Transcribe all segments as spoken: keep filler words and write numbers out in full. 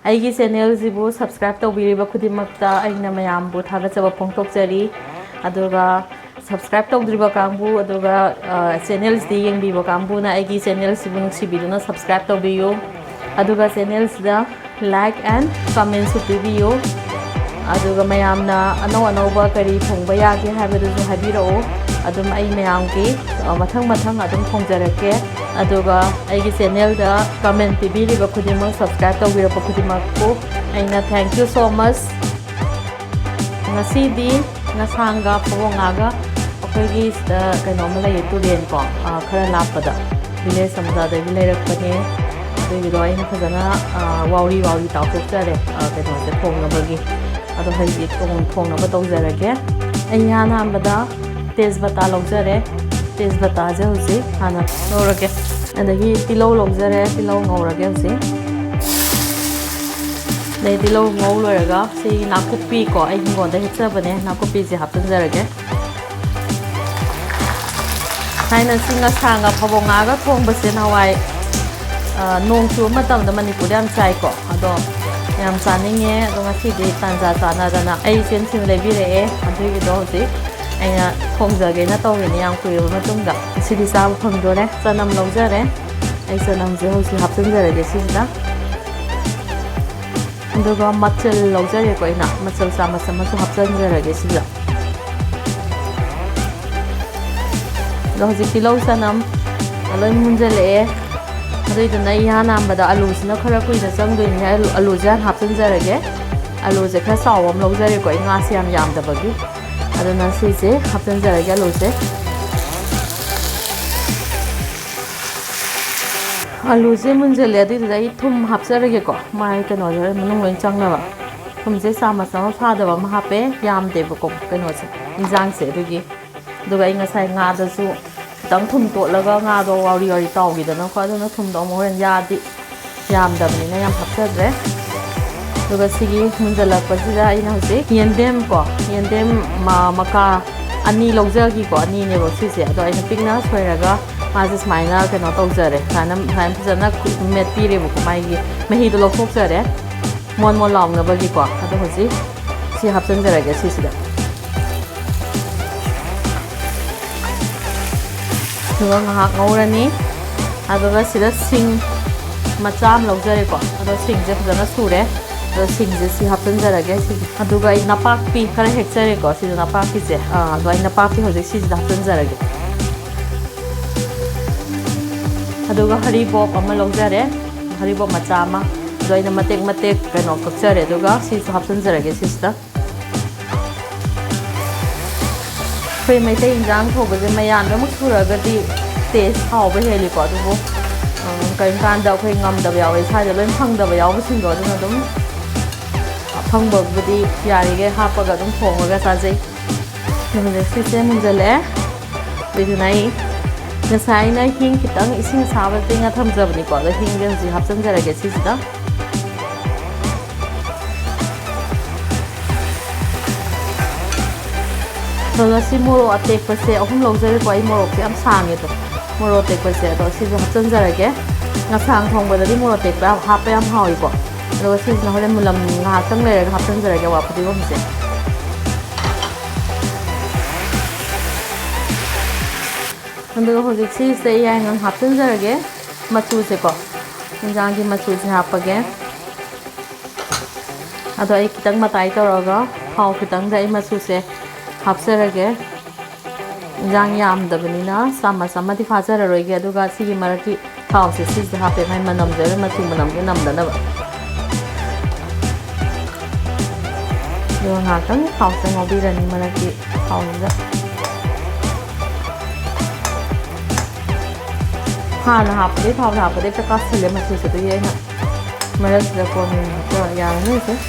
ꯑꯩꯒꯤ ꯆꯦꯅꯦꯜꯁꯤꯕꯨ ꯁꯕꯁꯀ꯭ꯔꯥꯏꯕ ꯇꯧꯕꯤꯔꯤꯕ ꯈꯨꯗꯤꯡꯃꯛꯇ ꯑꯩꯅ ꯃꯌꯥꯝꯕꯨ ꯊꯥꯒꯠꯆꯕ ꯐꯣꯡꯗꯣꯛꯆꯔꯤ꯫ ꯑꯗꯨꯒ ꯁꯕꯁꯀ꯭ꯔꯥꯏꯕ ꯇꯧꯗ꯭ꯔꯤꯕ ꯀꯥꯡꯕꯨ, ꯑꯗꯨꯒ ꯆꯦꯅꯦꯜꯁꯤꯗꯤ ꯌꯦꯡꯕꯤꯕ ꯀꯥꯡꯕꯨꯅ ꯑꯩꯒꯤ ꯆꯦꯅꯦꯜꯁꯤꯕꯨ ꯅꯨꯡꯁꯤꯕꯤꯗꯨꯅ ꯁꯕꯁꯀ꯭ꯔꯥꯏꯕ ꯇꯧꯕꯤꯌꯨ꯫ ꯑꯗꯨꯒ ꯆꯦꯅꯦꯜꯁꯤꯗ ꯂꯥꯏꯛ ꯑꯦꯟ ꯀꯃꯦꯟꯁꯨ ꯄꯤꯕꯤꯌꯨ꯫ ꯑꯗꯨꯒ ꯃꯌꯥꯝꯅ ꯑꯅꯧ ꯑꯅꯧꯕ ꯀꯔꯤ ꯊꯣꯡꯕ ꯌꯥꯒꯦ ꯍꯥꯏꯕꯗꯨꯁꯨ ꯍꯥꯏꯕꯤꯔꯛꯎ꯫ ꯑꯗꯨꯝ ꯑꯩ ꯃꯌꯥꯝꯒꯤ ꯃꯊꯪ ꯃꯊꯪ ꯑꯗꯨꯝ ꯊꯣꯡꯖꯔꯛꯀꯦ꯫ ꯑꯗꯨꯒ ꯑꯩꯒꯤ ꯆꯦꯅꯦꯜꯗ ꯀꯃꯦꯟ ꯄꯤꯕꯤꯔꯤꯕ ꯈꯨꯗꯤꯡꯃꯛ, ꯁꯕꯁꯀ꯭ꯔꯥꯏꯕ ꯇꯧꯕꯤꯔꯛꯄ ꯈꯨꯗꯤꯡꯃꯛꯄꯨ ꯑꯩꯅ thank you so much꯫ ꯉꯁꯤꯗꯤ ꯉꯁꯥꯡꯒ ꯐꯕꯣꯡ ꯉꯥꯒ ꯑꯩꯈꯣꯏꯒꯤ ꯁꯤꯗ ꯀꯩꯅꯣꯝꯃ ꯂꯩꯌꯦ, ꯇꯨꯔꯦꯟꯀꯣ, ꯈꯔ ꯂꯥꯞꯄꯗ ꯚꯤꯂꯦꯖ ꯑꯃꯗ, ꯑꯗꯒꯤ ꯂꯩꯔꯛꯄꯅꯦ꯫ ꯑꯗꯨꯒꯤꯗꯣ ꯑꯩꯅ ꯐꯖꯅ ꯋꯥꯎꯔꯤ ꯋꯥꯎꯔꯤ ꯇꯥꯎꯊꯣꯛꯆꯔꯦ, ꯀꯩꯅꯣꯁꯦ ꯊꯣꯡꯅꯕꯒꯤ꯫ ꯑꯗꯣ ꯍꯧꯖꯤꯛ ꯊꯣꯡꯅꯕ ꯇꯧꯖꯔꯒꯦ꯫ ꯑꯩ ꯏꯍꯥꯟ ꯍꯥꯟꯕꯗ ꯇꯦꯖꯄꯇꯥ ꯂꯧꯖꯔꯦ꯫ ꯇꯦꯖꯄꯇꯥꯁꯦ ꯍꯧꯖꯤꯛ ꯍꯥꯟꯅ ꯂꯧꯔꯒꯦ꯫ ꯑꯗꯒꯤ ꯇꯤꯜꯍꯧ ꯂꯧꯖꯔꯦ, ꯇꯤꯜꯍꯧ ꯉꯧꯔꯒꯦ ꯍꯧꯖꯤꯛ꯫ ꯑꯗꯩ ꯇꯤꯜꯍꯧ ꯉꯧ ꯂꯣꯏꯔꯒ ꯁꯤ ꯅꯥꯀꯨꯞꯄꯤ ꯀꯣ, ꯑꯩ ꯍꯤꯡꯒꯣꯜꯗ ꯍꯦꯛꯆꯕꯅꯦ, ꯅꯥꯀꯨꯞꯄꯤꯁꯦ ꯍꯥꯞꯆꯤꯟꯖꯔꯒꯦ꯫ ꯊꯥꯏꯅ ꯁꯤ ꯉꯁꯥꯡꯒ ꯐꯕꯣꯡ ꯉꯥꯒ ꯊꯣꯡꯕꯁꯦ ꯅꯍꯥꯟꯋꯥꯏ ꯅꯣꯡ ꯆꯨꯕ ꯃꯇꯝꯗ ꯃꯅꯤꯄꯨꯔꯗ ꯌꯥꯝ ꯆꯥꯏꯀꯣ꯫ ꯑꯗꯣ ꯌꯥꯝ ꯆꯥꯅꯤꯡꯉꯦ꯫ ꯑꯗꯣ ꯉꯁꯤꯗꯤ ꯇꯥꯟꯖꯥ ꯆꯥꯟꯅꯗꯅ ꯑꯩ ꯏꯆꯦꯟ ꯁꯤꯅ ꯂꯩꯕꯤꯔꯛꯑꯦ꯫ ꯑꯗꯨꯒꯤꯗꯣ ꯍꯧꯖꯤꯛ ꯑꯩꯅ ꯊꯣꯡꯖꯒꯦꯅ ꯇꯧꯔꯤꯅꯦ, ꯌꯥꯝ ꯀꯨꯏꯔꯕ ꯃꯇꯨꯡꯗ꯫ ꯁꯤꯗꯤ ꯆꯥꯕ ꯐꯪꯗꯣꯔꯦ꯫ ꯆꯅꯝ ꯂꯧꯖꯔꯦ꯫ ꯑꯩ ꯆꯅꯝꯁꯦ ꯍꯧꯖꯤꯛ ꯍꯥꯞꯆꯤꯟꯖꯔꯒꯦ ꯁꯤꯁꯤꯗ꯫ ꯑꯗꯨꯒ ꯃꯆꯜ ꯂꯧꯖꯔꯦꯀꯣ ꯑꯩꯅ꯫ ꯃꯆꯜ ꯆꯥꯃꯁ ꯑꯃꯁꯨ ꯍꯥꯞꯆꯤꯟꯖꯔꯒꯦ ꯁꯤꯗ꯫ ꯑꯗꯣ ꯍꯧꯖꯤꯛ ꯇꯤꯜꯍꯧ ꯆꯅꯝ ꯂꯣꯏ ꯃꯨꯟꯖꯜꯂꯛꯑꯦ꯫ ꯑꯗꯨꯏꯗꯨꯅ ꯑꯩ ꯏꯍꯥꯟ ꯍꯥꯟꯕꯗ ꯑꯂꯨꯁꯤꯅ ꯈꯔ ꯀꯨꯏꯅ ꯆꯪꯗꯣꯏꯅꯤꯅ ꯑꯂꯨ-, ꯑꯂꯨꯁꯦ ꯍꯥꯟꯅ ꯍꯥꯞꯆꯤꯟꯖꯔꯒꯦ꯫ ꯑꯂꯨꯁꯦ ꯈꯔ ꯆꯥꯎꯕ ꯑꯃ ꯂꯧꯖꯔꯦꯀꯣ ꯑꯩ ꯉꯥꯁꯦ ꯌꯥꯝ ꯌꯥꯝꯗꯕꯒꯤ꯫ ꯑꯗꯨꯅ ꯁꯤꯁꯦ ꯍꯥꯞꯆꯤꯟꯖꯔꯒꯦ ꯑꯂꯨꯁꯦ꯫ ꯑꯂꯨꯁꯦ ꯃꯨꯟꯖꯜꯂꯦ, ꯑꯗꯨꯏꯗꯨꯗ ꯑꯩ ꯊꯨꯝ ꯍꯥꯞꯆꯔꯒꯦꯀꯣ꯫ ꯃꯥꯏ ꯀꯩꯅꯣꯁꯦ ꯃꯅꯨꯡ ꯂꯣꯏ ꯆꯪꯅꯕ꯫ ꯊꯨꯝꯁꯦ ꯆꯥꯃꯁ ꯑꯃ ꯐꯥꯗꯕ ꯑꯃ ꯍꯥꯞꯄꯦ, ꯌꯥꯝꯗꯦꯕꯀꯣ ꯀꯩꯅꯣꯁꯦ, ꯏꯟꯖꯥꯡꯁꯦ꯫ ꯑꯗꯨꯒꯤ, ꯑꯗꯨꯒ ꯑꯩ ꯉꯁꯥꯏ ꯉꯥꯗꯁꯨ ꯈꯤꯇꯪ ꯊꯨꯝ ꯇꯣꯠꯂꯒ ꯉꯥꯗꯣ ꯋꯥꯎꯔꯤ ꯋꯥꯎꯔꯤ ꯇꯥꯎꯈꯤꯗꯅꯀꯣ꯫ ꯑꯗꯨꯅ ꯊꯨꯝꯗꯣ ꯑꯃꯨꯛ ꯍꯣꯔꯦꯟ ꯌꯥꯗꯤ ꯌꯥꯝꯗꯕꯅꯤꯅ ꯌꯥꯝ ꯍꯥꯞꯆꯗ꯭ꯔꯦ꯫ ꯑꯗꯨꯒ ꯁꯤꯒꯤ ꯃꯨꯟꯖꯜꯂꯛꯄꯁꯤꯗ ꯑꯩꯅ ꯍꯧꯖꯤꯛ ꯌꯦꯟꯗꯦꯝ ꯀꯣ, ꯌꯦꯟꯗꯦꯝ ꯃ-, ꯃꯀꯥ ꯑꯅꯤ ꯂꯧꯖꯈꯤꯀꯣ, ꯑꯅꯤꯅꯦꯕ ꯁꯤꯁꯦ꯫ ꯑꯗꯣ ꯑꯩꯅ ꯄꯤꯛꯅ ꯁꯣꯏꯔꯒ ꯃꯥꯁꯦ ꯁꯨꯃꯥꯏꯅ ꯀꯩꯅꯣ ꯇꯧꯖꯔꯦ, ꯁꯨꯃꯥꯏꯅ, ꯁꯨꯃꯥꯏꯅ ꯐꯖꯅ ꯀꯨ-, ꯃꯦꯠꯄꯤꯔꯦꯕꯀꯣ, ꯃꯥꯒꯤ ꯃꯍꯤꯗꯣ ꯂꯧꯊꯣꯛꯆꯔꯦ꯫ ꯃꯣꯟ ꯃꯣꯟ ꯂꯥꯎꯅꯕꯒꯤꯀꯣ꯫ ꯑꯗꯣ ꯍꯧꯖꯤꯛ ꯁꯤ ꯍꯥꯞꯆꯤꯟꯖꯔꯒꯦ ꯁꯤꯁꯤꯗ꯫ ꯑꯗꯨꯒ ꯉꯥꯏꯍꯥꯛ ꯉꯧꯔꯅꯤ꯫ ꯑꯗꯨꯒ ꯁꯤꯗ ꯁꯤꯡ ꯃꯆꯥ ꯑꯃ ꯂꯧꯖꯔꯦꯀꯣ꯫ ꯑꯗꯣ ꯁꯤꯡꯁꯦ ꯐꯖꯅ ꯁꯨꯔꯦ꯫ ꯑꯗꯣ ꯁꯤꯡꯁꯦ ꯁꯤ ꯍꯥꯞꯆꯤꯟꯖꯔꯒꯦ ꯁꯤꯁꯦ꯫ ꯑꯗꯨꯒ ꯑꯩ ꯅꯄꯥꯛꯄꯤ ꯈꯔ ꯍꯦꯛꯆꯔꯦꯀꯣ꯫ ꯁꯤꯗ ꯅꯄꯥꯛꯄꯤꯁꯦ꯫ ꯑꯥ, ꯑꯗꯣ ꯑꯩ ꯅꯄꯥꯛꯄꯤ ꯍꯧꯖꯤꯛ ꯁꯤꯁꯤꯗ ꯍꯥꯞꯆꯤꯟꯖꯔꯒꯦ꯫ ꯑꯗꯨꯒ ꯍꯔꯤꯕꯣꯞ ꯑꯃ ꯂꯧꯖꯔꯦ꯫ ꯍꯔꯤꯕꯣꯞ ꯃꯆꯥ ꯑꯃ꯫ ꯑꯗꯣ ꯑꯩꯅ ꯃꯇꯦꯛ ꯃꯇꯦꯛ ꯀꯩꯅꯣ ꯀꯛꯆꯔꯦ꯫ ꯑꯗꯨꯒ ꯁꯤꯁꯨ ꯍꯥꯞꯆꯤꯟꯖꯔꯒꯦ ꯁꯤꯁꯤꯗ꯫ ꯑꯩꯈꯣꯏ ꯃꯩꯇꯩ ꯏꯟꯖꯥꯡ ꯊꯣꯡꯕꯁꯦ ꯃꯌꯥꯟ ꯂꯣꯏꯅꯃꯛ ꯁꯨꯔꯒꯗꯤ ꯇꯦꯁ ꯍꯥꯎꯕ ꯍꯦꯜꯂꯤꯀꯣ꯫ ꯑꯗꯨꯕꯨ, ꯑ, ꯀꯔꯤꯒꯨꯝꯕ ꯀꯥꯟꯗ ꯑꯩꯈꯣꯏ ꯉꯝꯗꯕ ꯌꯥꯎꯋꯦ, ꯏꯁꯥꯗ ꯂꯣꯏ ꯐꯪꯗꯕ ꯌꯥꯎꯕꯁꯤꯡꯗꯣ, ꯑꯗꯨꯅ ꯑꯗꯨꯝ ꯑꯐꯪꯕꯕꯨꯗꯤ ꯌꯥꯔꯤꯈꯩ ꯍꯥꯞꯄꯒ ꯑꯗꯨꯝ ꯊꯣꯡꯉꯒ ꯆꯥꯖꯩ꯫ ꯑꯗꯣ ꯍꯧꯖꯤꯛ ꯁꯤꯁꯦ ꯃꯨꯟꯖꯜꯂꯛꯑꯦ꯫ ꯑꯗꯨꯏꯗꯨꯅ ꯑꯩ ꯉꯁꯥꯏ ꯑꯩꯅ ꯍꯤꯡ ꯈꯤꯇꯪ ꯏꯁꯤꯡ ꯑꯁꯥꯕꯗ ꯇꯤꯡꯉ ꯊꯝꯖꯕꯅꯤꯀꯣ꯫ ꯑꯗꯣ ꯍꯤꯡꯁꯦ ꯍꯧꯖꯤꯛ ꯍꯥꯞꯆꯤꯟꯖꯔꯒꯦ ꯁꯤꯁꯤꯗ꯫ ꯑꯗꯨꯒ ꯁꯤ ꯃꯣꯔꯣꯛ ꯑꯇꯦꯛꯄꯁꯦ ꯑꯍꯨꯝ ꯂꯧꯖꯔꯦꯀꯣ꯫ ꯑꯩ ꯃꯣꯔꯣꯛꯁꯦ ꯌꯥꯝ ꯁꯥꯡꯉꯦ ꯑꯗꯣ꯫ ꯃꯣꯔꯣꯛ ꯑꯇꯦꯛꯄꯁꯦ ꯑꯗꯣ ꯁꯤꯁꯨ ꯍꯥꯞꯆꯤꯟꯖꯔꯒꯦ꯫ ꯉꯁꯥꯡ ꯊꯣꯡꯕꯗꯗꯤ ꯃꯣꯔꯣꯛ ꯑꯇꯦꯛꯄ ꯌꯥꯝ ꯍꯥꯞꯄ ꯌꯥꯝ ꯍꯥꯎꯏꯀꯣ꯫ ꯑꯗꯨꯒ ꯁꯤꯁꯤꯅ ꯍꯣꯔꯦꯟ ꯃꯨꯜꯂꯝ ꯉꯥꯏꯍꯥꯛꯇꯪ ꯂꯩꯔꯒ ꯍꯥꯞꯆꯤꯟꯖꯔꯒꯦ ꯋꯥ ꯐꯗꯤꯒꯣꯝꯁꯦ꯫ ꯑꯗꯨꯒ ꯍꯧꯖꯤꯛ ꯁꯤꯁꯦ ꯌꯥꯏꯉꯪ ꯍꯥꯞꯆꯤꯟꯖꯔꯒꯦ꯫ ꯃꯆꯨꯁꯦꯀꯣ, ꯌꯦꯟꯖꯥꯡꯒꯤ ꯃꯆꯨꯁꯦ ꯍꯥꯞꯄꯒꯦ꯫ ꯑꯗꯣ ꯑꯩ ꯈꯤꯇꯪ ꯃꯇꯥꯏ ꯇꯧꯔꯒ ꯊꯥꯎ ꯈꯤꯇꯪꯗ ꯑꯩ ꯃꯆꯨꯁꯦ ꯍꯥꯞꯆꯔꯒꯦ꯫ ꯏꯟꯖꯥꯡ ꯌꯥꯝꯗꯕꯅꯤꯅ ꯆꯥꯃꯁ ꯑꯃꯗꯤ ꯐꯥꯖꯔꯔꯣꯏꯒꯦ꯫ ꯑꯗꯨꯒ ꯁꯤꯒꯤ ꯃꯔꯛꯀꯤ ꯊꯥꯎꯁꯦ ꯁꯤꯁꯤꯗ ꯍꯥꯞꯄꯦ, ꯃꯥꯏ ꯃꯅꯝꯁꯦ ꯍꯣꯔꯦꯟ ꯃꯆꯨ ꯃꯅꯝꯁꯦ ꯅꯝꯗꯅꯕ꯫ ꯑꯗꯨꯒ ꯉꯥꯏꯍꯥꯛꯇꯪ ꯊꯥꯎꯁꯦ ꯉꯧꯕꯤꯔꯅꯤ ꯃꯔꯛꯀꯤ ꯊꯥꯎꯁꯤꯗ꯫ ꯍꯥꯟꯅ ꯍꯥꯞꯄꯗꯤ, ꯊꯥꯎꯗ ꯍꯥꯞꯄꯗꯤ ꯍꯦꯛꯇ ꯀꯥꯁꯜꯂꯦ ꯃꯆꯨꯁꯦ, ꯑꯗꯨꯒꯤ ꯑꯩꯅ ꯃꯔꯛꯁꯤꯗ ꯀꯣꯟꯅ ꯑꯣꯏꯅ ꯍꯥꯞꯆꯔꯒꯦ꯫ ꯌꯥꯔꯅꯤ ꯍꯧꯖꯤꯛ꯫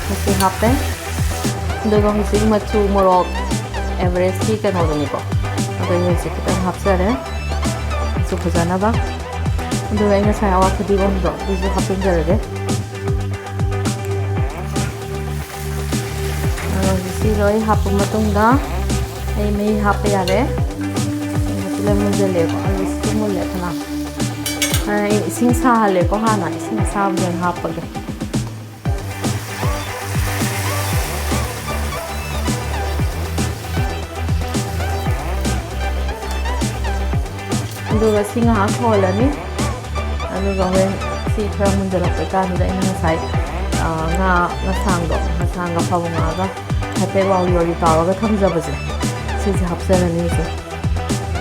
ꯃꯆꯨ ꯍꯥꯞꯄꯦ꯫ ꯑꯗꯨꯒ ꯍꯧꯖꯤꯛ ꯃꯆꯨ ꯃꯣꯔꯣꯛ ꯑꯦꯚꯔꯦꯁꯀꯤ ꯀꯩꯅꯣꯗꯨꯅꯤꯀꯣ꯫ ꯑꯗꯨ ꯑꯩ ꯍꯧꯖꯤꯛ ꯈꯤꯇꯪ ꯍꯥꯞꯆꯔꯦ꯫ ꯃꯆꯨ ꯐꯖꯅꯕ꯫ ꯑꯗꯨꯒ ꯑꯩ ꯉꯁꯥꯏ ꯑꯋꯥ ꯐꯗꯤꯒꯣꯝꯗꯣ ꯑꯗꯨꯁꯨ ꯍꯥꯞꯆꯤꯟꯖꯔꯒꯦ꯫ ꯑꯗꯣ ꯍꯧꯖꯤꯛ ꯁꯤ ꯂꯣꯏ ꯍꯥꯞꯄ ꯃꯇꯨꯡꯗ ꯑꯩ ꯃꯍꯤ ꯍꯥꯞꯄ ꯌꯥꯔꯦ꯫ ꯇꯤꯜꯍꯧ ꯃꯨꯟꯖꯜꯂꯦꯀꯣ, ꯑꯂꯨꯁꯤꯁꯨ ꯃꯨꯜꯂꯦ ꯐꯅ꯫ ꯑꯩ ꯏꯁꯤꯡ ꯁꯥꯍꯜꯂꯦꯀꯣ ꯍꯥꯟꯅ, ꯏꯁꯤꯡ ꯑꯁꯥꯕꯗ ꯑꯣꯏꯅ ꯍꯥꯞꯄꯒꯦ꯫ ꯑꯗꯨꯒ ꯁꯤ ꯉꯥꯏꯍꯥꯛ ꯁꯧꯍꯜꯂꯅꯤ꯫ ꯑꯗꯨꯒ ꯍꯣꯔꯦꯟ ꯁꯤ ꯈꯔ ꯃꯨꯟꯖꯜꯂꯛꯄ ꯀꯥꯟꯗꯨꯗ ꯑꯩꯅ ꯉꯁꯥꯏ, ꯑ, ꯉꯥ, ꯉꯁꯥꯡꯗꯣ, ꯉꯁꯥꯡꯒ ꯐꯕꯧꯉꯥꯒ ꯍꯥꯏꯐꯦꯠ ꯋꯥꯎꯔꯤ ꯋꯥꯎꯔꯤ ꯇꯥꯎꯔꯒ ꯊꯝꯖꯕꯁꯦ, ꯁꯤꯁꯦ ꯍꯥꯞꯆꯔꯅꯤ ꯍꯧꯖꯤꯛ꯫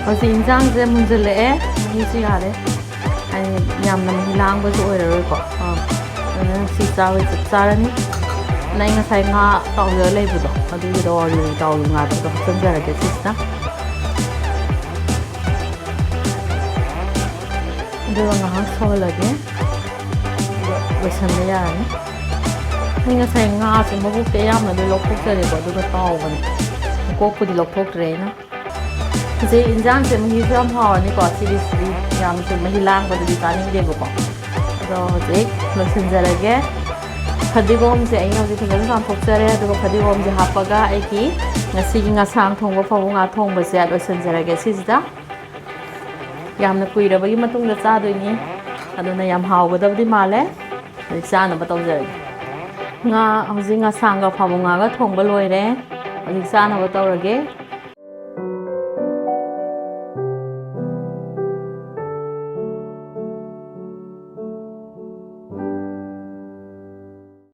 ꯍꯧꯖꯤꯛ ꯏꯟꯖꯥꯡꯁꯦ ꯃꯨꯟꯖꯜꯂꯛꯑꯦ, ꯃꯍꯤꯁꯨ ꯌꯥꯔꯦ꯫ ꯍꯥꯏꯗꯤ ꯌꯥꯝꯅ ꯃꯍꯤ ꯂꯥꯡꯕꯁꯨ ꯑꯣꯏꯔꯔꯣꯏꯀꯣ꯫ ꯑꯥ, ꯑꯗꯨꯅ ꯁꯤ ꯆꯥꯕꯩ ꯆꯞ ꯆꯥꯔꯅꯤ꯫ ꯑꯗ ꯑꯩ ꯉꯁꯥꯏ ꯉꯥ ꯇꯥꯎꯖꯔ ꯂꯩꯕꯗꯣ, ꯑꯗꯨꯒꯤꯗꯣ ꯋꯥꯎꯔꯤ ꯋꯥꯎꯔꯤ ꯇꯥꯎꯔꯤ ꯉꯥꯗꯣ ꯑꯗꯨ ꯍꯥꯞꯆꯤꯟꯖꯔꯒꯦ ꯁꯤꯁꯤꯗ꯫ ꯑꯗꯨꯒ ꯉꯥꯏꯍꯥꯛ ꯁꯧꯍꯜꯂꯒꯦ꯫ ꯑꯗꯨꯒ ꯂꯣꯏꯁꯟꯕ ꯌꯥꯔꯅꯤ꯫ ꯑꯩ ꯉꯁꯥꯏ ꯉꯥꯁꯦ ꯃꯕꯨꯛꯇꯤ ꯑꯌꯥꯝꯕ ꯂꯣꯏ ꯂꯧꯊꯣꯛꯆꯔꯦꯀꯣ, ꯑꯗꯨꯒ ꯇꯥꯎꯕꯅꯦ꯫ ꯃꯀꯣꯛꯄꯨꯗꯤ ꯂꯧꯊꯣꯛꯇ꯭ꯔꯦ ꯑꯩꯅ꯫ ꯍꯧꯖꯤꯛ ꯏꯟꯖꯥꯡꯁꯦ ꯃꯍꯤꯁꯨ ꯌꯥꯝ ꯍꯥꯎꯔꯅꯤꯀꯣ꯫ ꯁꯤꯗꯤ, ꯁꯤꯗꯤ ꯌꯥꯝꯁꯨ ꯃꯍꯤ ꯂꯥꯡꯕꯗꯨꯗꯤ ꯆꯥꯅꯤꯡꯗꯦꯕꯀꯣ꯫ ꯑꯗꯣ ꯍꯧꯖꯤꯛ ꯂꯣꯏꯁꯤꯟꯖꯔꯒꯦ꯫ ꯐꯗꯤꯒꯣꯝꯁꯦ ꯑꯩꯅ ꯍꯧꯖꯤꯛ ꯐꯖꯅ ꯆꯥꯝꯊꯣꯛꯆꯔꯦ, ꯑꯗꯨꯒ ꯐꯗꯤꯒꯣꯝꯁꯦ ꯍꯥꯞꯄꯒ ꯑꯩꯒꯤ ꯉꯁꯤꯒꯤ ꯉꯁꯥꯡ ꯊꯣꯡꯕ ꯐꯕꯧ ꯉꯥ ꯊꯣꯡꯕꯁꯦ ꯂꯣꯏꯁꯤꯟꯖꯔꯒꯦ ꯁꯤꯁꯤꯗ꯫ ꯌꯥꯝꯅ ꯀꯨꯏꯔꯕꯒꯤ ꯃꯇꯨꯡꯗ ꯆꯥꯗꯣꯏꯅꯤ, ꯑꯗꯨꯅ ꯌꯥꯝ ꯍꯥꯎꯒꯗꯕꯗꯤ ꯃꯥꯜꯂꯦ꯫ ꯍꯧꯖꯤꯛ ꯆꯥꯅꯕ ꯇꯧꯖꯔꯒꯦ꯫ ꯉꯥ, ꯍꯧꯖꯤꯛ ꯉꯁꯥꯡꯒ ꯐꯕꯧ ꯉꯥꯒ ꯊꯣꯡꯕ ꯂꯣꯏꯔꯦ꯫ ꯍꯧꯖꯤꯛ ꯆꯥꯅꯕ ꯇꯧꯔꯒꯦ꯫